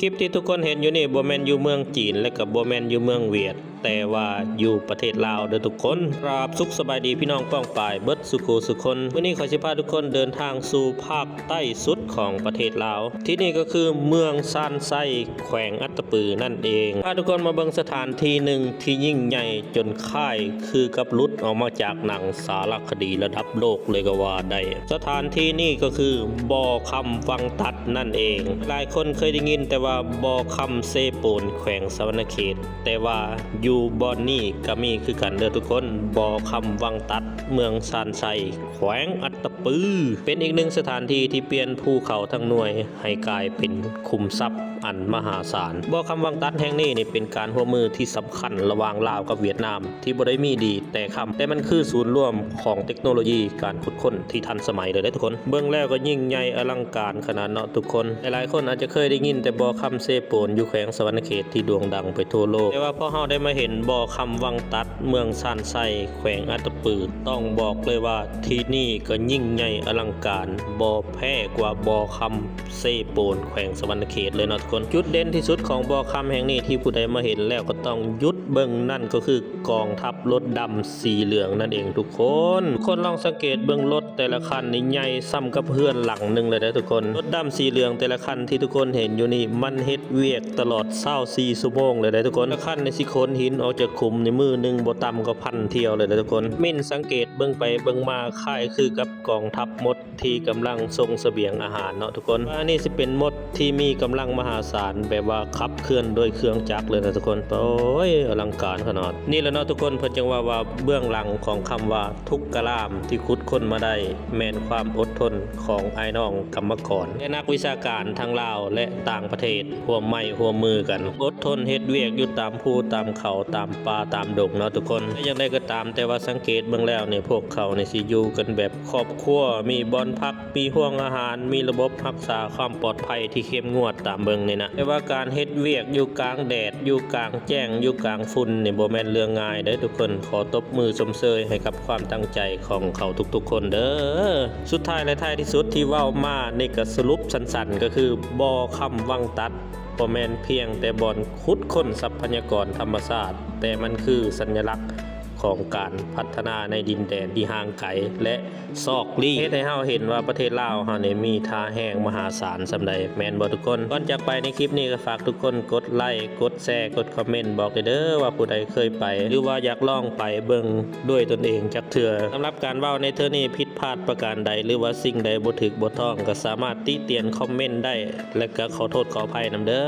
ຄລິບທີ່ທຸກຄົນເຫັນຢູ່ນີ້ບໍ່ແມ່ນຢູ່ເມືອງຈີນ ແລະກໍບໍ່ແມ່ນຢູ່ເມືອງຫວຽດ ແຕ່ວ່າຢູ່ປະເທດລາວເດີທຸກຄົນ. ກາບສຸກສະບາຍດີພີ່ນ້ອງປ້ອງປາຍເບິດສູ່ຄູ່ສູ່ຄົນ. ມື້ນີ້ຂ້ອຍຊິພາທຸກຄົນເດີນທາງສູ່ພາກໃຕ້ສຸດຂອງປະເທດລາວ. ທີ່ນີ້ກໍຄືເມືອງຊານໄຊ ແຂວງອັດຕະປືນັ້ນເອງ. ພາທຸກຄົນມາເບິ່ງສະຖານທີ່ໜຶ່ງທີ່ຍິ່ງໃຫຍ່ຈົນຄ້າຍຄືກັບຫຼຸດອອກມາຈາກໜັງສາລະຄະດີລະດັບໂລກເລີຍກໍວ່າໄດ້. ສະຖານທີ່ນີ້ກໍຄືບໍ່ຄຳວັງຕັດນັ້ນເອງ. ຫຼາຍຄົນເຄີຍໄດ້ຍິນແຕ່ວ່າບໍ່ຄຳເຊໂປນ ແຂວງສະຫວັນນະເຂດ, ແຕ່ວ່າຢູ່ບ່ອນນີ້ກໍມີຄືກັນເດີທຸກຄົນ. ບໍ່ຄຳວັງຕັດ ເມືອງຊານໄຊ ແຂວງອັດຕະປື ເປັນອີກໜຶ່ງສະຖານທີ່ທີ່ປ່ຽນພູເຂົາທັງໜ່ວຍໃຫ້ກາຍເປັນຂຸມຊັບອັນມະຫາສານ. ບໍ່ຄຳວັງຕັດແຫ່ງນີ້ນີ້ເປັນການຮ່ວມມືທີ່ສຳຄັນລະຫວ່າງລາວກັບຫວຽດນາມ ທີ່ບໍ່ໄດ້ມີດີແຕ່ຄຳ, ແຕ່ມັນຄືສູນລວມຂອງເຕັກໂນໂລຢີການຂຸດຄົ້ນທີ່ທັນສະໄໝເລີຍເດ້ທຸກຄົນ. ເບິ່ງແລ້ວກໍຍິ່ງໃຫຍ່ອະລັງການຂະໜາດເນາະທຸກຄົນ. ຫຼາຍໆຄົນອາດຈະເຄີຍໄດ້ຍິນແຕ່ບໍ່ຄຳເຊໂປນຢູ່ແຂວງສະຫວັນນະເຂດທີ່ໂດ່ງດັງໄປທົ່ວໂລກ, ແຕ່ວ່າພໍເຮົາໄດ້ມາເຫັນບໍ່ຄຳວັງຕັດ ເມືອງຊານໄຊ ແຂວງອັດຕະປື ຕ້ອງບອກເລີຍວ່າທີ່ນີ້ກໍຍິ່ງໃຫຍ່ອະລັງການ ບໍ່ແພ້ກວ່າບໍ່ຄຳເຊໂປນ ແຂວງສະຫວັນນະເຂດເລີຍເນາະທຸກຄົນ. ຈຸດເດັ່ນທີ່ສຸດຂອງບໍ່ຄຳແຫ່ງນີ້ທີ່ຜູ້ໃດມາເຫັນແລ້ວກໍຕ້ອງຢຸດເບິ່ງ ນັ້ນກໍຄືກອງທັບລົດດຳສີເຫຼືອງນັ້ນເອງທຸກຄົນ. ທຸກຄົນລອງສັງເກດເບິ່ງລົດ ແຕ່ລະຄັນນີ້ໃຫຍ່ສ່ຳກັບເຮືອນຫຼັງໜຶ່ງເລີຍເດ້ທຸກຄົນ. ລົດດຳສີເຫຼືອງແຕ່ລະຄັນທີ່ທຸກຄົນເຫັນຢູ່ນີ້ ມັນເຮັດວຽກຕະຫຼອດຊາວສີ່ຊົ່ວໂມງເລີຍເດ້ທຸກຄົນ. ລະຄັນນີ້ຊິຂົນຫີນອອກຈາກຂຸມນີ້ ມື້ໜຶ່ງບໍ່ຕ່ຳກວ່າພັນຖ້ຽວເລີຍເດ້ທຸກຄົນ. ມິນສັງເກດເບິ່ງໄປເບິ່ງມາ ຄ້າຍຄືກັບກອງທັບມົດທີ່ກຳລັງສົ່ງສະບຽງອາຫານເນາະທຸກຄົນ. ວ່ານີ້ຊິເປັນມົດ ທີ່ມີກຳລັງມະຫາສານ ແບບວ່າຂັບເຄື່ອນໂດຍເຄື່ອງຈັກເລີຍນະທຸກຄົນ. ໂອ້ຍ ອະລັງການຂະໜາດ. ນີ້ແຫຼະເນາະທຸກຄົນ ເພິ່ນຈຶ່ງວ່າ ວ່າເບື້ອງຫຼັງຂອງຄຳວ່າທຸກກະລາມທີ່ຂຸດຄົ້ນມາໄດ້ ແມ່ນຄວາມອົດທົນຂອງອ້າຍນ້ອງກຳມະກອນ ແລະ ນັກວິຊາການທັງລາວ ແລະ ຕ່າງປະເທດ ຮ່ວມໄມ້ຮ່ວມມືກັນ ອົດທົນເຮັດວຽກຢູ່ຕາມພູຕາມເຂົາ ຕາມປ່າຕາມດົງເນາະທຸກຄົນ. ແຕ່ຢ່າງໃດກໍຕາມ ແຕ່ວ່າສັງເກດເບິ່ງແລ້ວນີ້ ພວກເຂົານີ້ຊິຢູ່ກັນແບບ ຄອບຄົວ ມີບ່ອນພັກ ມີຫ້ອງອາຫານ ມີລະບົບຮັກສາຄວາມປອດໄພທີ່ເຂັ້ມງວດຕາມເບິ່ງນີ້ນະ. ແຕ່ວ່າການເຮັດວຽກຢູ່ກາງແດດ ຢູ່ກາງແຈ້ງ ຢູ່ກາງຝຸ່ນນີ້ ບໍ່ແມ່ນເລື່ອງງ່າຍເດີທຸກຄົນ. ຂໍຕົບມືຊົມເຊີຍໃຫ້ກັບຄວາມຕັ້ງໃຈຂອງເຂົາທຸກໆຄົນເດີ. ສຸດທ້າຍ ແລະ ທ້າຍທີ່ສຸດທີ່ເວົ້າມານີ້ ກໍສະຫຼຸບສັ້ນໆ ກໍຄືບໍ່ຄຳວັງຕັດ ບໍ່ແມ່ນພຽງແຕ່ບ່ອນຂຸດຄົ້ນຊັບພະຍາກອນທຳມະຊາດ, ແຕ່ມັນຄືສັນຍະລັກຂອງການພັດທະນາໃນດິນແດນທີ່ຫ່າງໄກ ແລະ ຊອກຫຼີກ ເຮັດໃຫ້ເຮົາເຫັນວ່າປະເທດລາວເຮົານີ້ມີທ່າແຮງມະຫາສານສ່ຳໃດ, ແມ່ນບໍ່ທຸກຄົນ? ກ່ອນຈາກໄປໃນຄລິບນີ້ ກໍຝາກທຸກຄົນກົດໄລ, ກົດແຊ, ກົດຄອມເມັນບອກແດ່ເດີ ວ່າຜູ້ໃດເຄີຍໄປ ຫຼືວ່າຢາກລອງໄປເບິ່ງດ້ວຍຕົນເອງຈັກເທື່ອ. ສຳລັບການເວົ້າໃນເທື່ອນີ້ຜິດພາດປະການໃດ ຫຼືວ່າສິ່ງໃດບໍ່ຖືກບໍ່ຕ້ອງ ກໍສາມາດຕິຕຽນຄອມເມັນໄດ້ ແລະ ກໍຂໍໂທດຂໍອະໄພນຳເດີ.